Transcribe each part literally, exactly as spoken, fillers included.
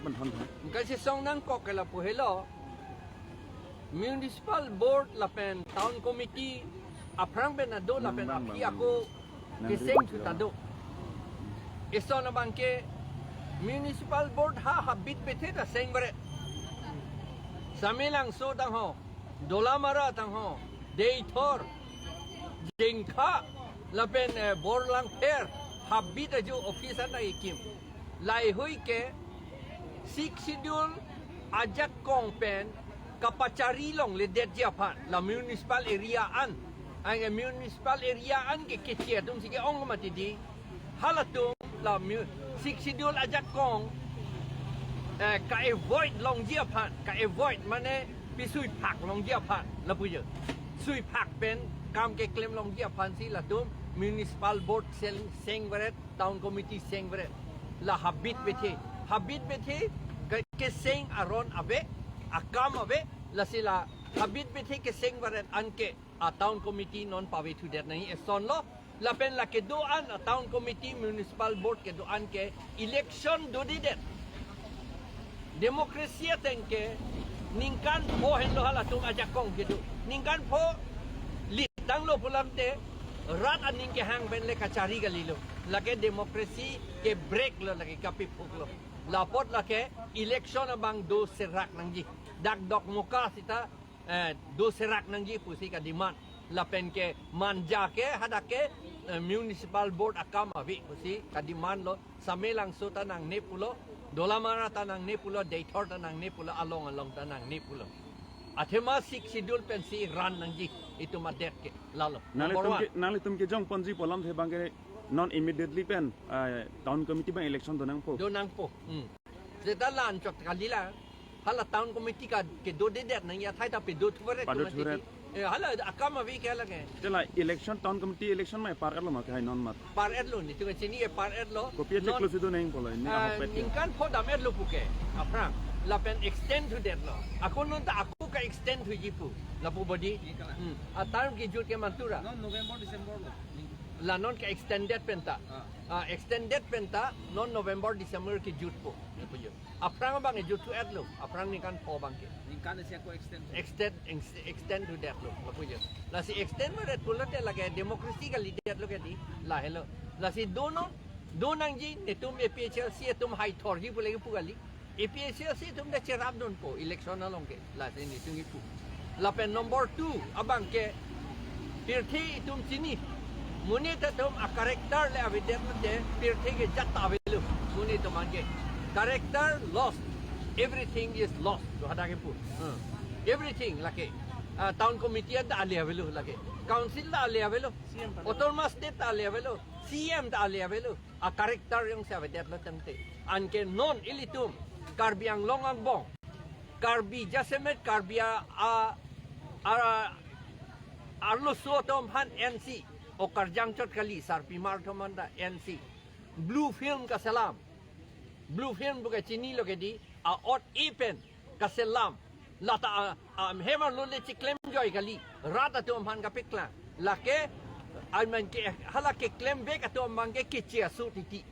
Anke chesong nangkok ke lapu helo. Municipal board lapen town committee aphrang pen ado lapen aphi ako keseng thu ta do. Eson abangke municipal board ha habit bethe ta seng beret. Samelangso tangho, Dolamara tangho, Deithor, Jengkha, lapen, eh, Borlangpher, habit ajo office an ta ikim. Laheihui ke Sixth Schedule ajakong pen kapachari longledetji aphan la municipal area an. Anke municipal area an ke keche atum si ke-ong mati di. Halatum la mu-, Sixth Schedule ajakong, eh, ka-avoid longji aphan, ka-avoid mane pisuiphak longji aphan lapu jo. Suiphak pen kam keklem longji aphan si latum municipal board sel-, seng beret, town committee seng beret. La habit bethe. Habit bethe ke-, keseng aron ave, akam ave, lasi la habit bethe keseng beret anke a town committee non pave thudet nangji eson lo. Lapen la kedo-an a town committee, municipal board kedo-an ke election dodedet. Democracy ateng ke ningkan pho henlo halatum ajakong kedo. Ningkan pho litanglo pulote rat aning kehang pen le kachari kalilo. Lake democracy ke break lo, lake kapiphuk lo. Lapot lake election abang doserak nangji. Dak Dokmoka sita, eh, doserak nangji pusi ka-demand. Lapen ke Manja ke hadak ke, eh, municipal board akam ave pusi ka-demand lo. Samelangso ta nangne pulo, Dolamara ta nangne pulo, Deithor ta nangne pulo, along along ta nangne pulo. Athema Sixth Schedule pensi run nangji itum adet ke, lalo. Number one. Nanglitum ke, nanglitum kejongponji pu alamthe abangke non immediately pen, eh, town committee abang election do nangpo. Do nangpo. Hmm. Seta la anchot kali la. Hala town committee ka kedodedet nangji athai ta pedo thuveret. Pado thuveret. Eh, hala akam ave ke lake. Te la election, town committee election ma par-etlo ma ke hai non mat? Par-etlo, netum kachini ke par-etlo. Kopi achiklo si do nangpo lo, ne, ah, ahok pet ke. Ningkan pho dam-etlo pu ke aphrang. Lapen extend thudetlo. Ako non ta ako ka-extend thuji pu. Lapu bodi. Iya kala. Hmm. A term kejut ke mantu ra. Non November, December lo. La non ka-extended pen ta. Ah. Ah, extended pen ta non November, December kejutpo. Lapu jo. Aphrang abang ejut thu-etlo, aphrang ningkan pho abangke. Ningkan isi ako extend thu. Extend, ex-, extend thudetlo, lapu jo. Lasi extend beret pulote lake democracy kalidetlo ke di, lahelo. Lasi do non, do nangji, netum A P H L C atum hai thorji pu lake pu kali. A P H L C atum ta cherapdunpo, election along ke, lasi netum kipu. Lapen number two, abangke, pirthe itum chini. Monit atum a-character le avedet mate, pirthe ke jat ta avelo. Monit atum anke. Character lost. Everything is lost. To hadak kipu. Hmm. Everything lake. Ah, town committee ta ale avelo lake. Council ta ale avelo. C M ta ale. Autonomous state ta ale avelo. C M ta ale avelo. A-character jongsi avedetlo tangte. Anke non ilitum Karbi Anglong angbong, Karbi jasemet Karbi a, a, a, arloso atum aphan N C, o karjang chot kali, sarpimar atum aphan ta N C. Blue film kaselam. Blue film pu ke chinilo ke di, a-ot-e pen kaselam. Lata a, a, hem arlo le chiklemjoi kali. Rat atum aphan kapeklang. Lake, I mean ke, hala keklem bek atum abangke keche aso titi.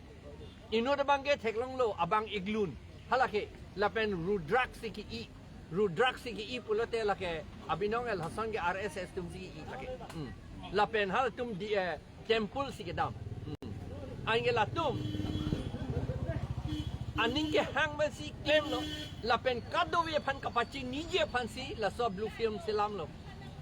Inut abangke theklonglo, abang iglun. Halake, lapen Rudraksh si ke-i. Rudraksh si ke-i pulote lake, abinong el hason ke R S S atum si ke-i lake. Hmm. Lapen halatum di, eh, temple si kedam. Hmm. Anke latum aning kehang pensi klemlo, lapen kadokave aphan kapachiniji aphansi laso blue film selamlo.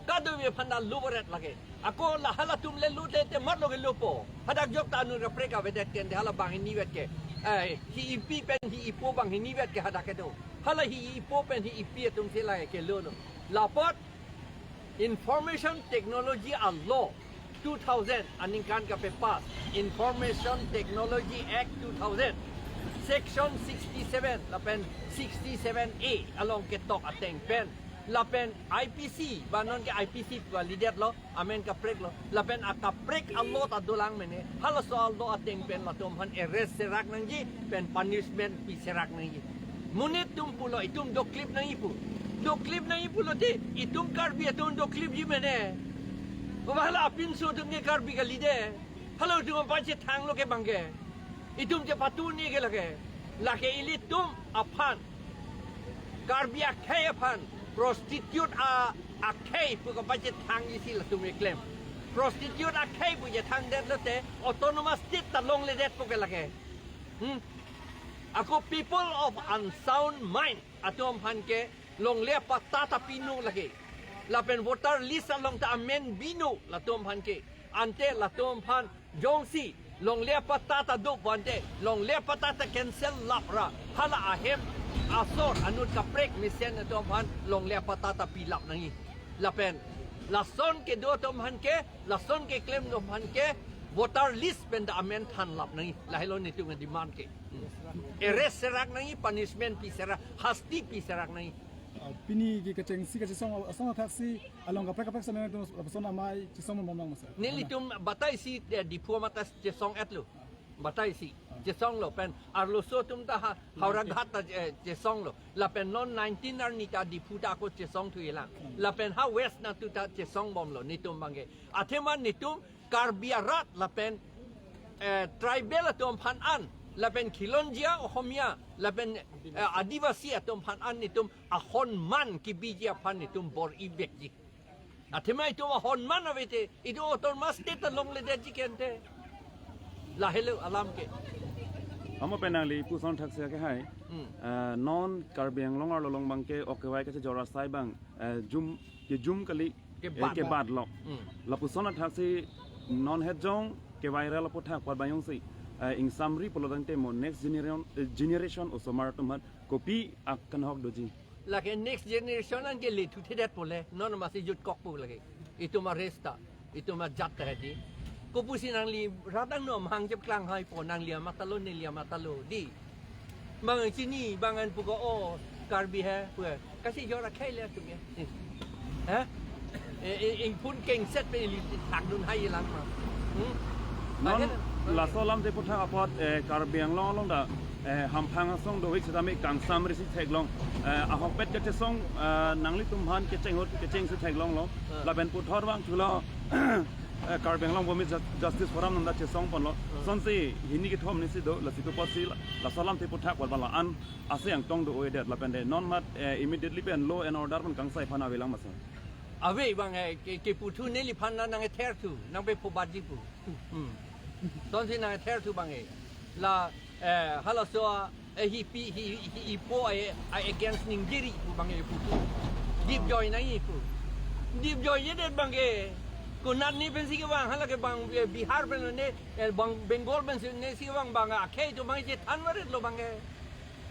Kadokave aphan ta lo beret lake. Ako la halatum le lote te matlo ke lopo. Hadak jok ta anut kaprek avedet ke, hala banghini vet ke. Eh, hi-ipi pen hi-ipo banghini vet ke hadak kedo. Hala hi-ipo pen hi-ipi atum si lake lo no. Lapot Information Technology a-Law two thousand aningkan kape-pass, Information Technology Act two thousand, Section sixty-seven lapen sixty-seven A along ketok ateng pen, lapen I P C, ba non ke I P C pu kalidetlo, amen kapreklo, lapen akaprek a-law ta dolang mene, halaso a-law ateng pen latum aphan arrest serak nangji, pen punishment pi serak nangji. Monit atum pulo, itum doklip nangji pu. Doklip nangji pulote, itum Karbi atum doklipji mene. Baba hala apinso atum ke Karbi kali de. Hala atum aphan chethanglo ke abangke. Itum chepatuni ke lake. Lake ilitum aphan, Karbi akhei aphan, prostitute a, akhei pu kapachethang isi latum keklem. Prostitute akhei pu chethangdet lote, autonomous state ta longledet pu ke lake. Hmm? Ako people of unsound mind atum aphan ke longle apatta ta pinon lake. Lapen voter list along ta amen binon latum aphan ke. Ante latum aphan jongsi longle apatta ta do pu ante, longle apatta ta cancel lap ra, hala ahem asor anut kaprek mesen atum aphan longle apatta ta pilap nangji. Lapen lason kedo atum aphan ke, lason keklem atum aphan ke, voter list pen ta amen thanlap nangji. Lahelo netum ademand ke. Hmm. Arrest serak nangji, punishment pi serak, hasti pi serak nangji. Ah, pini ke kechengsi kachesong asong athaksi along kaprek kaprek sameng atum lapuson amei chesong bomlang masa. Nelitum batai si, eh, Diphu amat ta chesong-etlo. Batai si. Chesonglo pen arloso atum ta ha Howraghat ta, eh, chesonglo. Lapen non nineteen arni ta Diphu ta ako chesong thuilang. Lapen ha West nangtum ta chesong bomlo netum abangke. Athema netum Karbi arat lapen, eh, tribal atum aphan an, lapen khilonjia Ohomia, lapen, eh, Adivasi atum aphan an netum ahonman kebiji aphan netum bor-ivekji. Athema itum ahonman avete, itum autonomous state ta longledetji ke ante. Lahelo alam ke. Amo pen nangli puson thaksi ke hai. Hmm. Eh, non Karbi Anglong arlo along abangke ok kevai kachejor asai abang, eh, jum, kejum kali, eh, Kebat. Kebatlok. Hmm. Lapuson athaksi non het jong kevai ra lapu thak pat abang jongsi, eh, ingsamri pulo tangte mo next generation, eh, generation osomar atum aphan kopi akanghok doji. Lake next generation an ke lethuthedet pule, non masi jutkok pu lake. Itum arest ta, itum ajat ta hedi. Kopusi nangli rat angno amahang chepklang hai po, nangli amat ta lo, neli amat ta lo, di. Bang chini, bang an pu ko, o, Karbi he, pu he. Kachejor akhei le atum ke. He? Eh, eh, ingpun kengset pen ili thakdun hai lang ma. Hmm? Non, akhei, laso alamthe aputhak apot, eh, Karbi Anglong along ta, eh, hamphang asong do-ik setame kangsamri si theklong. Eh, ahokpet kachesong, eh, nanglitum aphan kecheng ahut kecheng si theklonglo. Ah. Lapen puthot vangthulo, eh, Karbi Anglong Women Jus-, Justice Forum nangta chesong ponlo. Ah. Sonsi hini kethom ni si do, lasi tu apotsi la, laso alamthe aputhak apot bala an ase angtong do-oidet lapen de non mat, eh, immediately pen law and order pen kangsai aphan avelang masa. Ave abang, eh, ke, keputhu neliphan na nangtherthu, nangpe phobatji pu. Hmm. Sonsi nangtherthu abang, eh. La, eh, halaso, eh, hipi, hi, hi, hipo, eh, eh, against ningjeri pu abang, eh, puthu. Dip joi nangji pu. Dip joijedet abang, eh. Konat ni pensi kevang, hala ke abang, eh, Bihar pen ne, eh, abang Bengal pensi ne si kevang abang, akhei atum abang chethan varetlo abang, eh.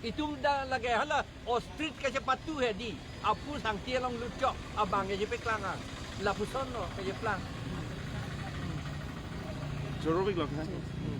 Itum ta lake hala ostrich kachepatu hedi. Aphu sangti along lutchok. Abang kachepeklang a. Lapuson lo kacheplang. Choro-ik lo kan? Hmm.